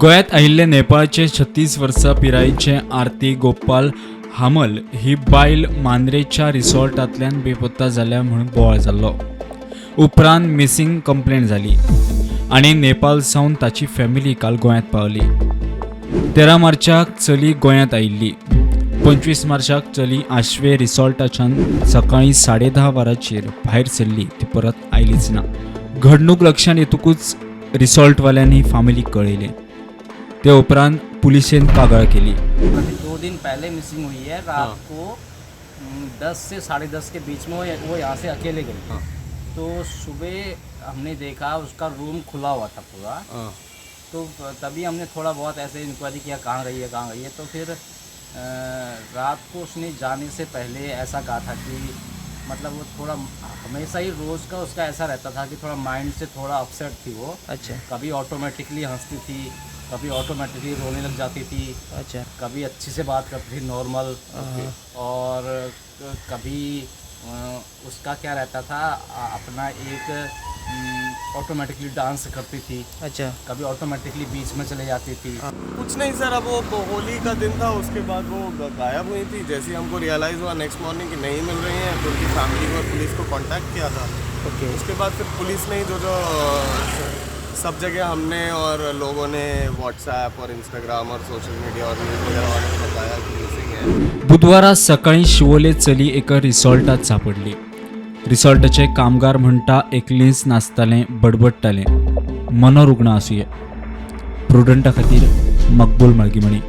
गोंयांत आयिल्ले नेपाळचे 36 वर्सां पिरायेचे आरती गोपाल हामल ही बायल मांद्रेच्या रिसॉर्टांतल्यान बेपत्ता जाल्या म्हूण बोवाळ जाल्लो. उपरांत मिसिंग कंप्लेंट जाली आनी नेपाळ सावन ताची फॅमिली काल गोंयांत पावली. 13 मार्चाक चली गोंयांत आयिल्ली. 25 मार्चाक चली आश्वे रिसॉर्टाच्यान सकाळीं 10:30 वरांचेर भायर सरली, ती परत आयलीच ना. घडणूक लक्षांत येतकूच रिसॉर्टवाल्यांनी फामिलीक कळयलें. ते उपरांत पुलिशेन कागाळ केली. अभी 2 दिन पहले मिसिंग हुई है. रात को 10 से 10:30 के बीच में वो यहाँ से अकेले गई. तो सुबह हमने देखा, उसका रूम खुला हुआ था पूरा. तो तभी हमने थोड़ा बहुत ऐसे इंक्वायरी किया, कहाँ गई है, कहाँ गई है. तो फिर रात को उसने जाने से पहले ऐसा कहा था कि मतलब वो थोड़ा हमेशा ही रोज़ का उसका ऐसा रहता था कि थोड़ा माइंड से थोड़ा अपसेट थी वो. कभी ऑटोमेटिकली हंसती थी, कभी ऑटोमेटिकली रोने लग जाती थी. कभी अच्छी से बात करती थी नॉर्मल और कभी उसका क्या रहता था, अपना एक ऑटोमेटिकली डांस करती थी. कभी ऑटोमेटिकली बीच में चले जाती थी. कुछ नहीं सर, अब वो होली का दिन था, उसके बाद वो गायब हुई थी. जैसे ही हमको रियलाइज़ हुआ नेक्स्ट मॉर्निंग कि नहीं मिल रही हैं, तो उनकी फैमिली को और पुलिस को कांटेक्ट किया था. उसके बाद फिर पुलिस ने ही जो जो सब जगह हमने और लोगों ने व्हाट्सएप और इंस्टाग्राम और सोशल मीडिया और न्यूज़ वगैरह वालों को बताया कि मिसिंग है. बुधवारा सकाळी शिवोले चली एका रिसॉर्टात सापडली. रिसॉर्टाचे कामगार म्हणटा, एकलीच नाचतालें, बडबडटालें, मनोरुग्ण आसुये. प्रुडंटा खातीर मकबूल माळगीमणी.